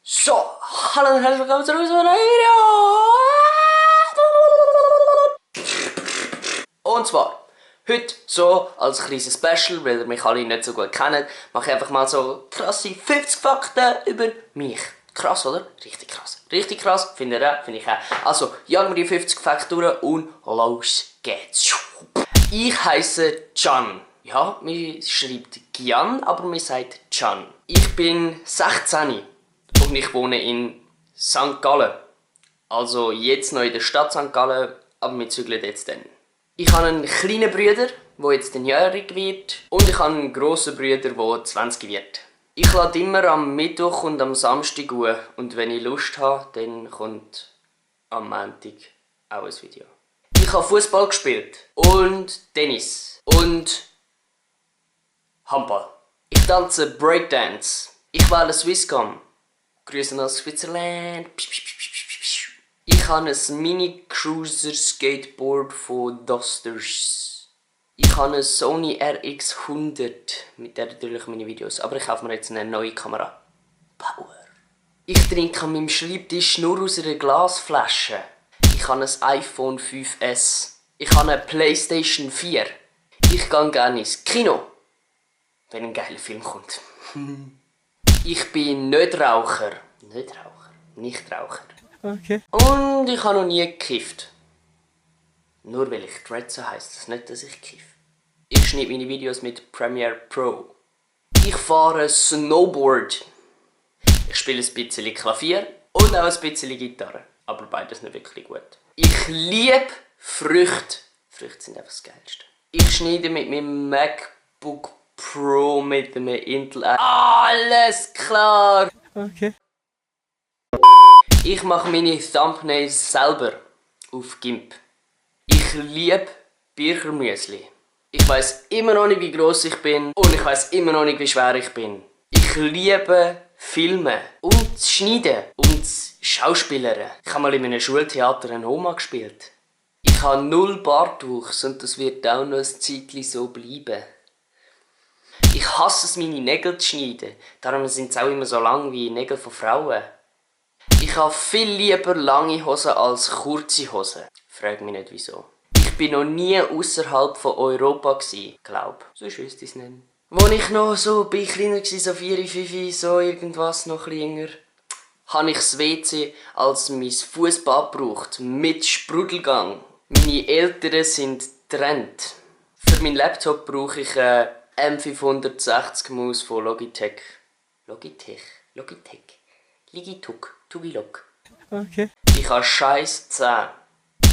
So, hallo und herzlich willkommen zurück zu einem neuen Video. Und zwar, heute so als kleines Special, weil ihr mich alle nicht so gut kennt, mache ich einfach mal so krasse 50 Fakten über mich. Krass, oder? Richtig krass. Richtig krass, findet ihr? Finde ich auch. Also, jagen wir die 50 Fakten durch und los geht's. Ich heiße Can. Ja, man schreibt Gian, aber man sagt Can. Ich bin 16 und ich wohne in St. Gallen. Also jetzt noch in der Stadt St. Gallen, aber wir zügeln jetzt dann. Ich habe einen kleinen Bruder, der jetzt jährig wird. Und ich habe einen grossen Bruder, der 20 wird. Ich lade immer am Mittwoch und am Samstag hoch. Und wenn ich Lust habe, dann kommt am Montag auch ein Video. Ich habe Fußball gespielt und Tennis und Handball. Ich tanze Breakdance. Ich wähle Swisscom. Grüße nach Switzerland. Ich habe ein Mini-Cruiser-Skateboard von Dosters. Ich habe eine Sony RX100. Mit der natürlich ich meine Videos. Aber ich kaufe mir jetzt eine neue Kamera. Power. Ich trinke an meinem Schreibtisch nur aus einer Glasflasche. Ich habe ein iPhone 5S. Ich habe eine Playstation 4. Ich gehe gerne ins Kino, wenn ein geiler Film kommt. Ich bin Nichtraucher. Nichtraucher. Okay. Und ich habe noch nie gekifft. Nur weil ich Dreadso heisst das nicht, dass ich kiff. Ich schneide meine Videos mit Premiere Pro. Ich fahre Snowboard. Ich spiele ein bisschen Klavier und auch ein bisschen Gitarre. Aber beides nicht wirklich gut. Ich liebe Früchte. Früchte sind einfach das Geilste. Ich schneide mit meinem MacBook Pro mit einem Intel. Alles klar! Okay. Ich mache meine Thumbnails selber auf GIMP. Ich liebe Birchermüsli. Ich weiß immer noch nicht, wie gross ich bin und ich weiß immer noch nicht, wie schwer ich bin. Ich liebe Filmen und Schneiden und Schauspielern. Ich habe mal in einem Schultheater eine Oma gespielt. Ich habe 0 Bartwuchs und das wird auch noch ein Zeitchen so bleiben. Ich hasse es, meine Nägel zu schneiden. Darum sind sie auch immer so lang wie Nägel von Frauen. Ich habe viel lieber lange Hosen als kurze Hosen. Frag mich nicht wieso. Ich bin noch nie außerhalb von Europa glaub. Sonst wüsste ich es nicht. Als ich noch so kleiner war, so 4, 5, so irgendwas, noch kleiner, habe ich das WC als mein Fußbad gebraucht. Mit Sprudelgang. Meine Eltern sind getrennt. Für meinen Laptop brauche ich eine M560 Maus von Logitech. Tugilog. Okay. Ich habe scheiß Zähne.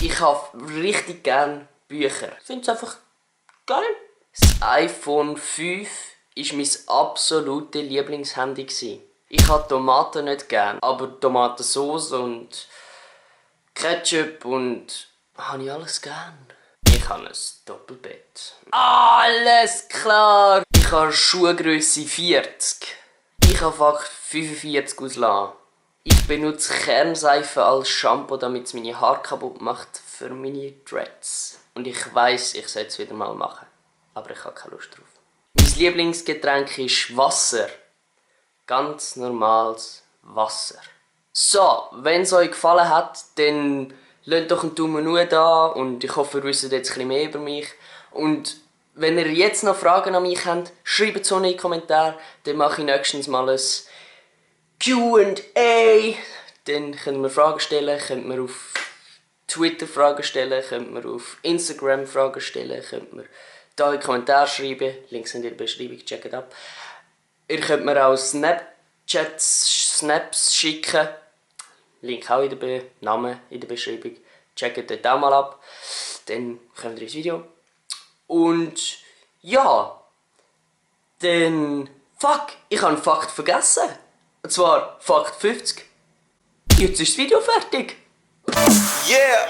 Ich habe richtig gern Bücher. Ich finde es einfach geil. Das iPhone 5 war mein absolutes Lieblingshandy. Ich habe Tomaten nicht gern, aber Tomatensauce und Ketchup und habe ich alles gern. Ich habe ein Doppelbett. Alles klar! Ich habe Schuhgrösse 40. Ich habe Fakt 45 auslassen. Ich benutze Kernseife als Shampoo, damit es meine Haare kaputt macht für meine Dreads. Und ich weiss, ich sollte es wieder mal machen. Aber ich habe keine Lust drauf. Mein Lieblingsgetränk ist Wasser. Ganz normales Wasser. So, wenn es euch gefallen hat, dann lasst doch einen Daumen hoch da und ich hoffe, ihr wisst jetzt ein bisschen mehr über mich. Und wenn ihr jetzt noch Fragen an mich habt, schreibt es in die Kommentare, dann mache ich nächstens mal ein Q&A. Dann könnt ihr Fragen stellen, könnt ihr auf Twitter Fragen stellen, könnt ihr auf Instagram Fragen stellen, könnt ihr da in die Kommentare schreiben, Links sind in der Beschreibung, checkt ab. Ihr könnt mir auch Snaps schicken, Link auch in der Name in der Beschreibung. Checkt dort auch mal ab, dann kommt ihr ins Video. Und ja, dann fuck, ich habe einen Fakt vergessen. Und zwar Fakt 50. Jetzt ist das Video fertig. Yeah!